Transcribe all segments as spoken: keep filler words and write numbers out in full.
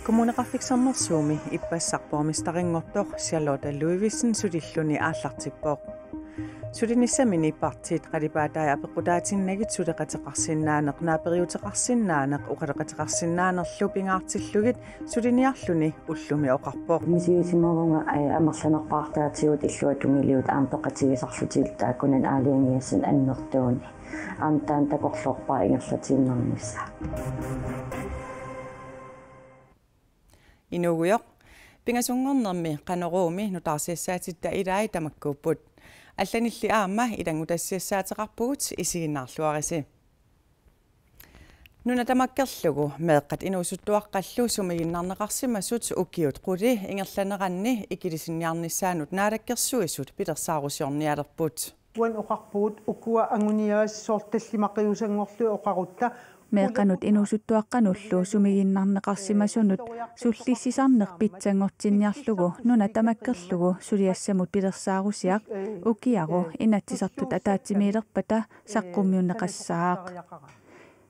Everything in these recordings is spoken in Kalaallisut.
Kommuneqarfik Sermersuumi ippassaq borgmesterinngortoq Charlotte Ludvigsen sulilluni aallartippoq. Sulinissamini partiit qalipaatai apeqqutaatinnagit suleqateqarsinnaaneq, naaperiuteqarsinnaaneq, oqaloqateqarsinnaanerlu pingaartillugit suliniarluni ullumi oqarpoq. Misigisimavunga, eh, amerlanerpaartaatigut illuatungiliutit aamma peqatigisarlutigit taakkunani aalajangigassani annertuuni. Aamma taanna takorloorpara ingerlatiinnarnissaa. Inuugujoq. Pingasunngornermi Qanoruumi nutaarsiassaatitta ilai tamakkuupput. Allanilli aamma ilanngutassiassaateqarpugut, isiginnaarluarisi. Nuna tamakkerlugu meeqqat inuusuttuaqqallu sumiginnarneqarsimasut ukiut qulit ingerlaneranni ikilisinniarnissaannut Naalakkersuisut pilersaarusiornialerput. Uani oqarpugut ukua anguniagassat soorlu tallimaqiusanngorlugit oqarutta. Meeqqanut inuusuttuaqqanullu sumiginnarneqarsimasunut sullissisarneq pitsanngortinniarlugu nuna tamakkerlugu suliassamut pilersaarusiaq ukiaru Inatsisartut ataatsimiilerpata saqqummiunneqassaaq.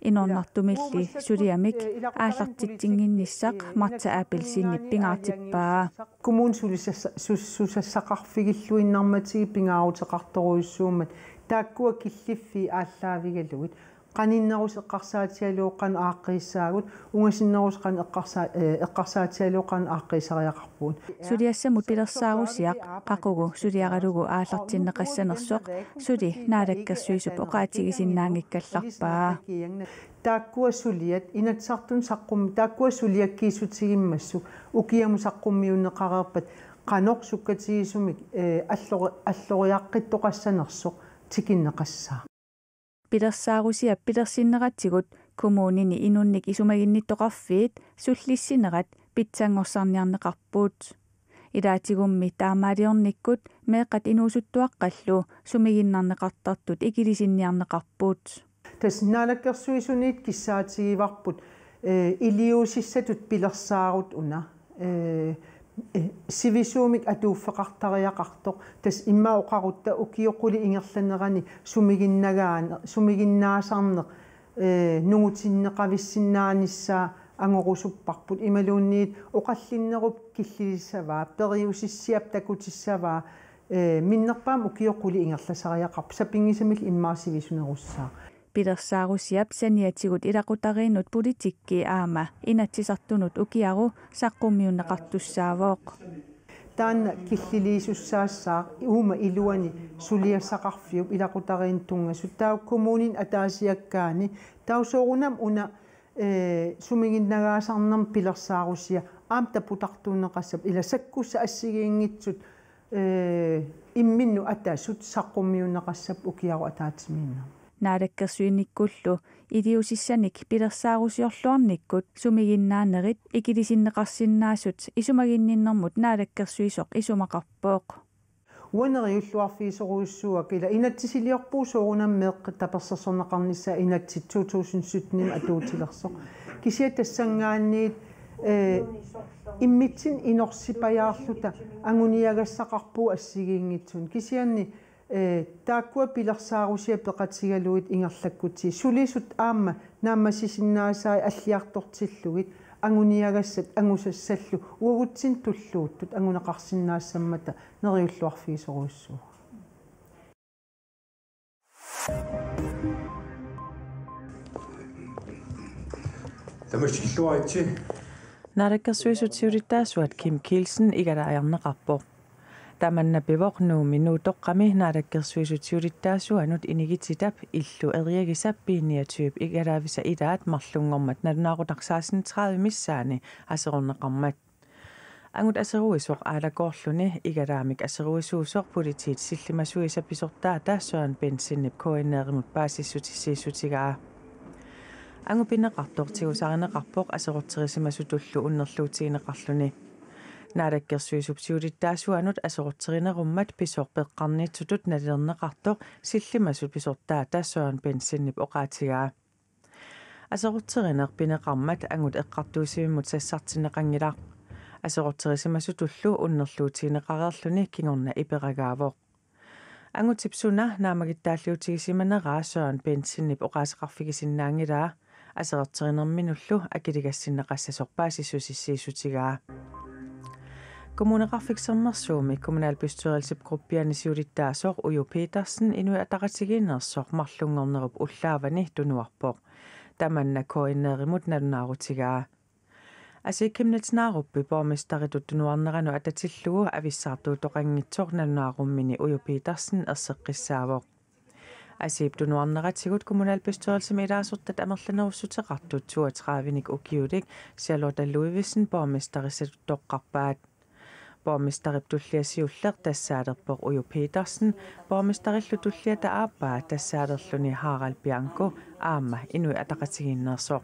Inornartumilli suliamik aallartitsinnginnissaq Martha Abelsenip pingaartippaa. Kommunit sulisassa-, sus-, susassaqarfigilluinnarmatigit pingaaruteqartorujussuummat taakkua killiffii aallaavigalugit. Qaninnerusut eqqarsaatigalugit qanoq aaqqiissaagut, ungasinnerusut qanoq eqqarsa-, eh, eqqarsaatigalugit qanoq aaqqiissariaqarpugut. Suliassamut pilersaarusiaq qaqugu suliaralugu aallartinneqassanersoq suli Naalakkersuisup oqaatigisinnaanngikkallarpaa. Taakkua suliat, Inatsisartuni saqqum-, taakkua suliakkiissutigimmassuk ukiamut saqqummiunneqareerpat qanoq sukkatigisumik, eh, allori-, alloriaqqittoqassanersoq tikinneqassaaq. Pilersaarusiap pilersinneratigut kommunini inunnik isumaginnittoqarfiit sullissinerat pitsanngorsarniarneqarput. Ilaatigummi taamaaliornikkut meeqqat inuusuttuaqqallu sumiginnarneqartartut ikilisinniarneqarput. Tassa Naalakkersuisuniit kissaatigivarput, eh, iliuusissatut pilersaarut una, eh, eh, sivisuumik atuuffeqartariaqartoq. Tassa immaqa oqarutta ukiut qulit ingerlanerani sumiginnagaan-, sumiginnaasarneq, eh, nungutinneqavissinnaanissaa angorusupparput imaluunniit oqallinnerup killilissavaa, periusissiap takutissavaa, eh, minnerpaamik ukiut qulit ingerlasariaqarpoq, sapinngisamillu immaqa sivisunerussaaq. Pilersaarusiap saniatigut ilaqutariinnut politikki aamma Inatsisartunut ukiaru saqqummiunneqartussaavoq. Taanna killiliisussaassaaq uuma iluani suliassaqarfiup ilaqutariinnut tunngasut. Taava kommunini ataasiakkaani. Taava soorunami una, eh, sumiginnagaasarnermut pilersaarusiaq aamma taputartuunneqassappat ila sakkussat assigiinngitsut, eh, imminnut atasut saqqummiunneqassappat ukiaru ataatsimiinnermi. Naalakkersuinikkullu iliuusissanik pilersaarusiorluarnikkut sumiginnaanerit ikilisinneqarsinnaasut isumaginninnermut naalakkersuisoq isumaqarpoq. Uanga neriulluarfigisorujussuuara ila inatsisiliorpugut soorunami meeqqat tapersersorneqarnissaat inatsit to tusind sytten atuutilersoq. Kisianni tassanngaanniit, eh, immitsinnut inorsipajaarluta anguniagassaqarpugut assigiinngitsunik. Kisianni, eh, taakkua pilersaarusiat peqatigalugit ingerlakkutsigit sulisut aamma naammassisinnaasaat alliartortillugit anguniagassat angusassallu uagutsinnut tulluuttut anguneqarsinnaassammata neriulluarfigisorujussuuara. Tamassilluaritsi. Naalakkersuisut siulittaasuat Kim Kielsen igalaajarneqarpoq. Tamanna pivoq Nuummi Nuutoqqami Naalakkersuisut siulittaasuanut inigititap illu eriagisap B niogtyve igalaavisa ilaat marlunngormat nalunaaqutaq seksten tredive missaani aserorneqarmat. Angut aseruisoq aalakoorluni igalaamik aseruisuusoq politiit sillimasuisa pisortaata Søren Bendtsenip K N R-imut paasissutissiissutigaa. Angut pineqartoq tigusarineqarpoq aserorterisimasutullu unnerluutigineqarluni. Naalakkersuisup siulittaasuanut aserorterinerummat pisoq peqqarniitsutut nalilerneqartoq sillimasut pisortaata Søren Bendtsenip oqaatigaa. Aserorterineq pineqarmat angut eqqartuussivimmut sassartinneqanngilaq. Aserorterisimasutullu unnerluutigineqareerluni kingorna iperagaavoq. Angutip suna naammagittaalliutigisimaneraa Søren Bendtsenip oqaaseqarfigisinnaanngilaa, aserorterinerminullu akiligassinneqassasoq paasissusissiissutigaa. Kommuneqarfik Sermersuumi kommunalbestyrelsip gruppiani siulittaasoq Uju Petersen Inuit Ataqatigiinneersoq marlunngornerup ullaavani tunuarpoq. Tamanna K N R-imut nalunaarutigaa. Asii Chemnitz Naruppi borgmesteritut tunuarneranut atatillugu avissaartuutoqanngitsoq nalunaarummini Uju Petersen erseqqissaavoq. Asiip tunuarneratigut kommunalbestyrelsimi ilaasortat amerlanerussuteqartut toogtredive-nik ukiulik Charlotte Ludvigsen borgmesterissatut toqqarpaat. Borgmesterip tullia siulleq tassaalerpoq Uju Petersen, borgmesterillu tulliata aappaa tassaalerluni Harald Bianco aamma Inuit Ataqatigiinneersoq.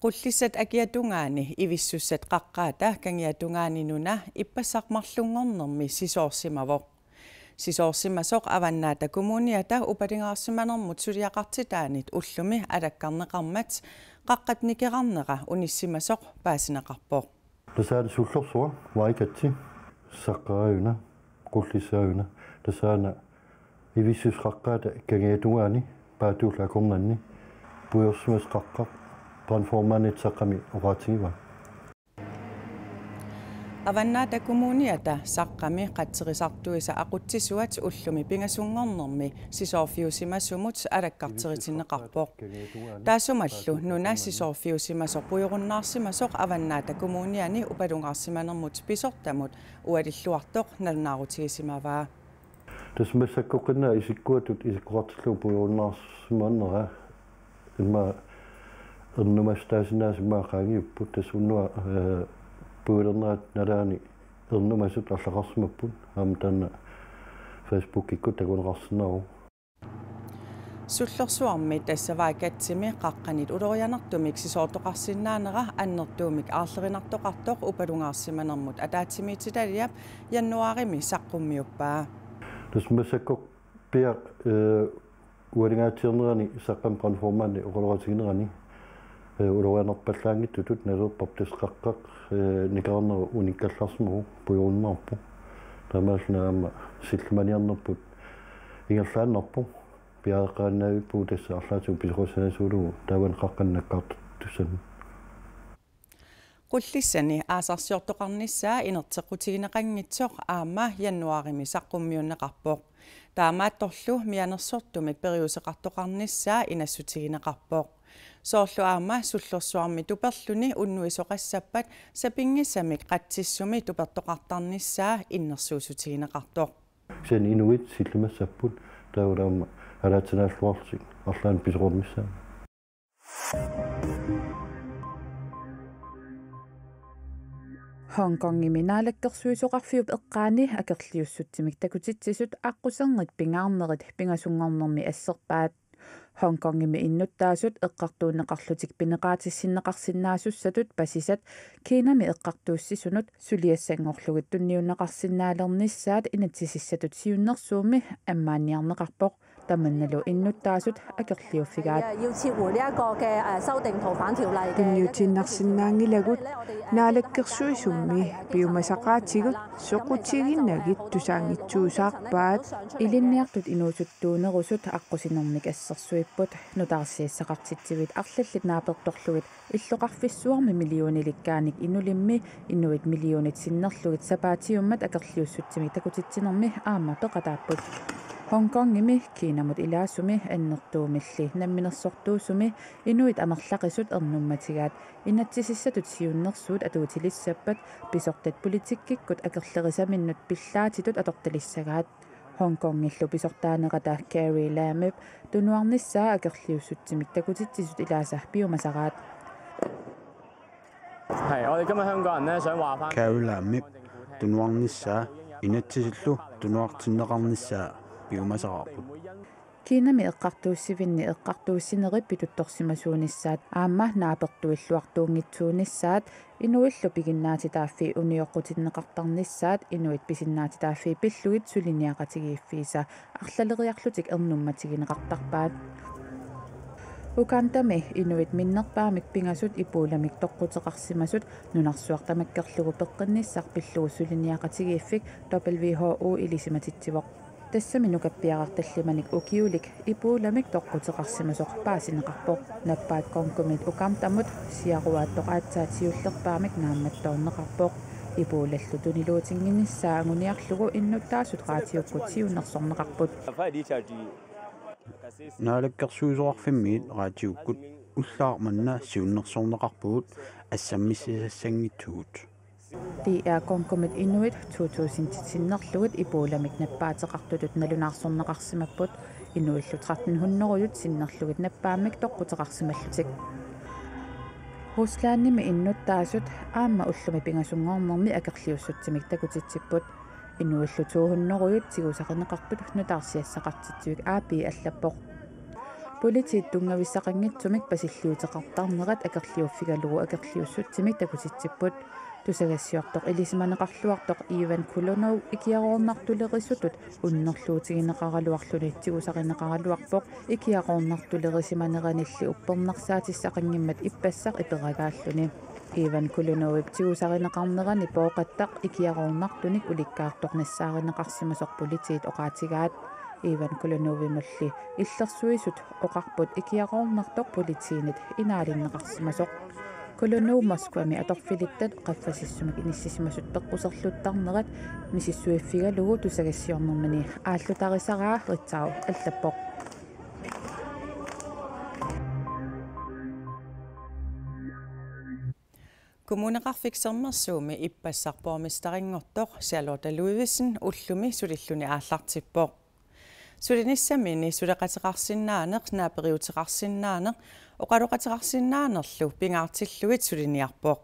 Qullissat akia tungaani ivissussat Qaqqaata kangia tungaani nuna ippassaq marlunngornermi sisoorsimavoq. Sisoorsimasoq Avannaata Kommuniata upalugaarsimanermut suliaqartitaanit ullumi alakkarneqarmat qaqqat nikerarnera unissimasoq paasineqarpoq. Tasaana sullorsuaq Vaikatsi, Saqqaajuna, Qullissaajuna, tasaana ivissussat Qaqqaata kangia tungaani paatullu akornanni puiorsimasoq qaqqaq brandformandit Saqqami oqaatigivaa. Avannaata Kommuniata Saqqami qatserisartuisa aqutsisuat ullumi pingasunngornermi sisoorfiusimasumut alakkarteritinneqarpoq. Taassumalu nuna sisoorfiusimasoq pujorunnaarsimasoq Avannaata Kommuniani upalugaarsimanermut pisortamut ualilluartoq nalunaarutigisimavaa. Tassa massakkorpiaq isikkuatut isikkoqartillugu pujorunnaarsimanerat immaqa ernumassuteqarsinnaasut immaqa qaangiupput, tassa unnuaq, eh, pujulernerat nalaani ernumasut arlaqarsimapput, aamma taanna Facebookikkut takuneqarsinnaavoq. Sullorsuarmi tassa Vaikatsimi qaqqanit ulorianartumik sisoortoqarsinnaanera annertuumik aarlerinartoqartoq upalugaarsimanermut ataatsimiititaliap januaarimi saqqummiuppaa. Tassa massakkorpiaq, eh, ualingaatsiarnerani Saqqami brandformandi oqaloqatiginerani, eh, ulorianarpallaanngitsutut naleqarpoq tassa qaqqaq, eh, nikerarnera unikkallarsimavoq pujorunnaarpoq. Taamaalilluni aamma sillimaniarnerput ingerlaannarpoq. Piareqqaannaavippugut tassa arlaatigut pisoqassanasuulugu taavani qaqqanik nakkartussanut. Qullissani aasarsiortoqarnissaa inerteqqutigineqanngitsoq aamma januaarimi saqqummiunneqarpoq. Taamaattorlu mianersortumik periuseqartoqarnissaa inassutigineqarpoq. Soorlu aamma sullorsuarmi tuperluni unnuisoqassappat sapinngisamik qatsissumi tupertoqartarnissaa innersuussutigineqartoq. Kisianni inuit sillimassapput taavalu aamma alaatsinaalluarlutik arlaannik pisoqarnissaannut. Hongkongimi naalakkersuisoqarfiup eqqaani akerliussutsimik takutitsisut aqquserngit pingaarnerit pingasunngornermi asserpaat. Hongkongimi innuttaasut eqqartuunneqarlutik pineqaatissinneqarsinnaasussatut pasisat Kinami eqqartuussisunut suliassanngorlugit tunniunneqarsinnaalernissaat inatsisissatut siunnersuummi ammaanniarneqarpoq. Tamannalu innuttaasut akerliuffigaat. 要撤回呢一個嘅誒修訂逃犯條例嘅。 Tunniutiinnarsinnaanngilagut naalakkersuisummi piumasaqaatigut soqutiginagit tusaanngitsuusaarpaat. Ilinniartut inuusuttuunerusut aqqusinermik assersuipput, nutaarsiassaqartitsivit arlallit naapertorlugit illoqarfissuarmi millionilikkaanik inulimmi inuit millionit sinnerlugit sapaatiummat akerliussutsimik takutitsinermi aamma peqataapput. Hongkongimi Kinamut ilaasumi annertuumilli namminersortuusumi inuit amerlaqisut ernummatigaat inatsisissatut siunnersuut atuutilissappat pisortat politikkikkut akerlerisaminnut pillaatitut atortalissagaat. Hongkongillu pisortaanerata Carrie Lamip tunuarnissaa akerliussutsimik takutitsisut ilaasa piumasaraat. 係，我哋今日香港人咧想話翻 Carrie Lamip tunuarnissaa inatsisillu tunuartinneqarnissaa piumasaraarput. Kinami eqqartuussivinni eqqartuussinerit pituttorsimasuunissaat aamma naapertuilluartuunngitsuunissaat inuillu piginnaatitaaffii unioqqutinneqartarnissaat inuit pisinnaatitaaffii pillugit suliniaqatigiiffiisa arlaleriarlutik ernummatigineqartarpaat. Ugandami inuit minnerpaamik pingasut Ebolamik toqquteqarsimasut nunarsuaq tamakkerlugu peqqinnissaq pillugu suliniaqatigiiffik W H O ilisimatitsivoq. Tassami nukappiaraq tallimanik ukiulik Ebolamik toqquteqarsimasoq paasineqarpoq. Nappaat Congomit Ugandamut siaruaattoq aatsaat siullerpaamik naammattoorneqarpoq. Ebolallu tuniluutinnginnissaa anguniarlugu innuttaasut raatiukkut siunnersorneqarput. Naalakkersuisoqarfimmiit raatiukkut ullaaq manna siunnersorneqarpugut assammissisassanngitsugut. D R Congomit inuit to tusind sinnerlugit Ebolamik nappaateqartutut nalunaarsorneqarsimapput, inuillu tretten hundrede sinnerlugit nappaammik toqquteqarsimallutik. Ruslandimi innuttaasut aamma ullumi pingasunngornermi akerliussutsimik takutitsipput. Inuillu to hundrede tigusarineqartut nutaarsiassaqartitsivik A P allappoq. Politiit tunngavissaqanngitsumik pasilliuteqartarnerat akerliuffigalugu akerliussutsimik takutitsipput. Tusagassiortoq ilisimaneqarluartoq Ivan Kulunov ikiaroornartulerisutut unnerluutigineqaraluarluni tigusarineqaraluarpoq ikiaroornartulerisimaneranilli uppernarsaatissaqanngimmat ippassaq iperagaalluni. Ivan Kulunovip tigusarineqarnerani pooqattaq ikiaroornartunik ulikkaartoq nassaarineqarsimasoq politiit oqaatigaat. Ivan Kulunovimulli illersuisut oqarput ikiaroornartoq politiinit inaalinneqarsimasoq. Kulunov Moskvami atorfilittat qaffasissumik inissisimasut peqquserluttarnerat misissuiffigalugu tusagassiornermini aallutarisaraa Ritzau allappoq. Kommuneqarfik Sermersuumi ippassaq borgmesterinngortoq Charlotte Ludvigsen ullumi sulilluni aallartippoq. Sulinissamini suleqateqarsinnaaneq, naaperiuteqarsinnaaneq, oqaloqateqarsinnaanerlu pingaartillugit suliniarpoq.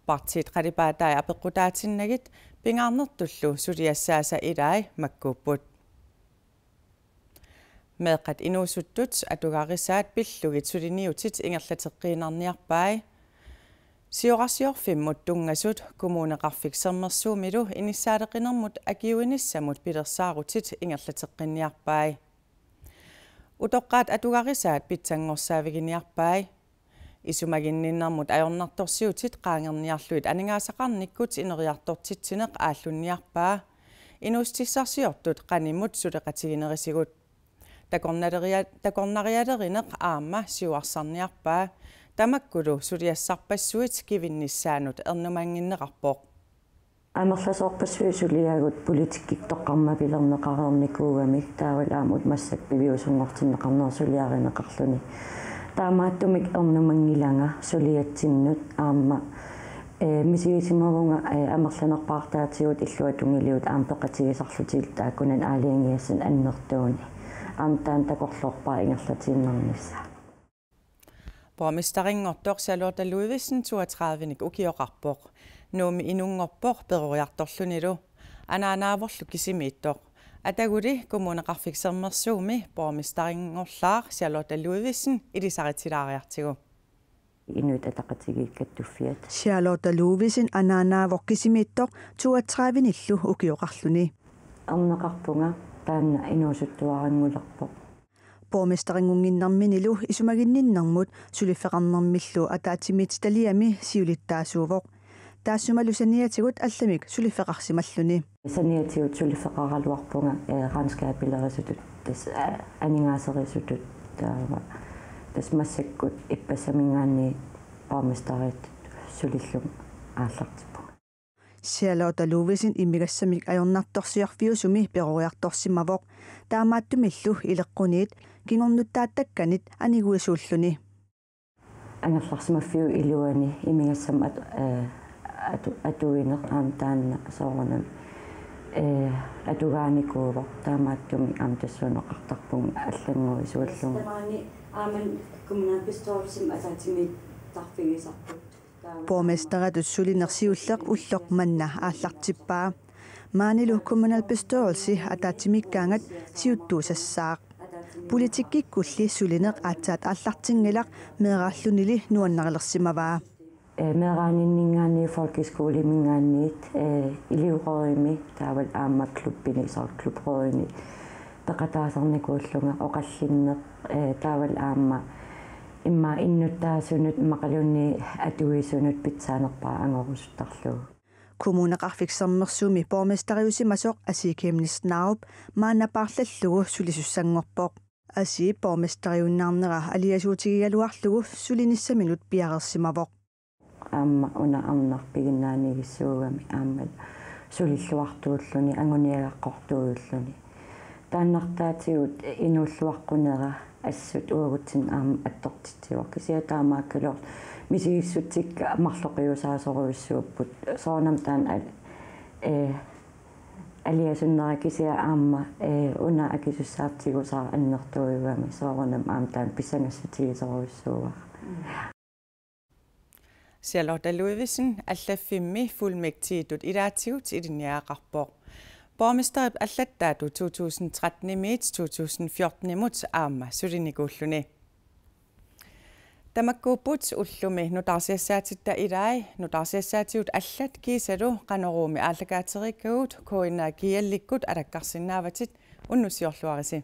Partiit qalipaatai apeqqutaatinnagit pingaarnertullu suliassaasa ilai makkuupput. Meeqqat inuusuttut atugarisaat pillugit suliniutit ingerlateqqiinnarniarpai. Siorarsiorfimmut tunngasut Kommuneqarfik Sermersuumilu inissaaleqinermut akiuinissamut pilersaarutit ingerlateqqinniarpai. Utoqqaat atugarisaat pitsanngorsaaffiginiarpai. Isumaginninnermut ajornartorsiutit qaangerniarlugit aningaasaqarnikkut ineriartortitsineq aallunniarpaa. Inuussutissarsiortut qanimut suleqatiginerisigut. Takornaleria-, takornarialerineq aamma siuarsarniarpaa. Tamakkulu suliassarpassuit kivinnissaannut ernumannginneqarpoq. Amerlasoorpassuit suliagut politikkikkut toqqarmavilerneqareernikuugamik taavalu aamma massakkut piviusunngortinneqarnerat suliarineqarluni. Taamaattumik ernumanngilanga suliatsinnut aamma, ee, misigisimavunga, ee, amerlanerpaartaatigut illuatungiliuttut aamma peqatigisarlutillu taakkunani aalajangigassani annertuuni. Aamma taanna takorloorpara ingerlatiinnarnissaa. Borgmesterinngortoq Charlotte Ludvigsen toogtredivenik ukioqarpoq. Nuummi inunngorpoq peroriartorlunilu. Anaanaavorlu kisimiittoq. Ataguli Kommuneqarfik Sermersuumi borgmesterinngorlaaq Charlotte Ludvigsen ilisaritilaariartigu. Inuit Ataqatigiit kattuffiat. Charlotte Ludvigsen anaanaavoq kisimiittoq toogtredivenillu ukioqarluni. Erneqarpunga taanna inuusuttuaranngulerpoq. Borgmesterinngunnginnerminilu isumaginninnermut suliffeqarnermillu ataatsimiititaliami siulittaasuuvoq. Taassumalu saniatigut allamik suliffeqarsimalluni. Saniatigut suliffeqaraluarpunga, ee, regnskabilerisutut, tassa, ee, aningaaserisutut, taava tassa massakkut ippassaminngaanniit borgmesteritut sulillunga aallartippunga. Charlotte Ludvigsen imigassamik ajornartorsiorfiusumi peroriartorsimavoq. Taamaattumillu ileqquniit kingornuttaattakkanit aniguisuulluni. Angerlarsimaffiup iluani imigassamik atu-, ee, atu-, atuineq aamma taanna soorunami, ee, atugaanikuuvoq, taamaattumik aamma tassuunoqartarpunga allannguisuullunga. Tamaani aamma kommunalbestyrelsimi ataatsimiittarfigisarput. Borgmesteritut sulineq siulleq ulloq manna aallartippaa. Maanilu kommunalbestyrelse ataatsimiikkaangat siuttuusassaaq. Politikkikkulli sulineq aatsaat aallartinngilaq meeraallunili nuannarilersimavaa. Ee, meeraaninninngaanniit folkeskoleminngaanniit, ee, elevrådimi taavalu aamma klubbini, soorlu klubrådini peqataasarnikuullunga oqallinneq, ee, taavalu aamma immaqa innuttaasunut imaluunniit atuisunut pitsaanerpaaq angorusuttarlugu. Kommuneqarfik Sermersuumi borgmesteriusimasoq Asii Chemnitz Narup maanna paarlallugu sulisussanngorpoq. Asii borgmesteriunnaarnera aliasuutigigaluarlugu sulinissaminut piareersimavoq. Aamma una arnarpiginnaanigissuugami aamma sulilluartuulluni anguniagaqartuulluni. Taannartaatigut inuulluaqqunera assut uagutsinnut aamma attortitsivoq. Kisianni taamaakkaluartoq misigissutsikka marloqiusaasorujussuupput. Soorunami taanna al-, ee, aliasunnera kisianni aamma, ee, una akisussaaffigisara annertuugami soorunami aamma taanna pissangassutigisorujussuuara. Charlotte Ludvigsen, allaffimmi fuldmægtigitut ilaatigut ilinniagaqarpoq. Borgmesterip allattaatut to tusind tretten-imiit to tusind fjorten-imut aamma sulinikuulluni. Tamakkuupput ullumi nutaarsiassaatitta ilai, nutaarsiassaatigut allat kiisalu Qanoruumi aallakaatereerikkagut K N R G L-ikkut alakkarsinnaavatit, unnussiorluarisi.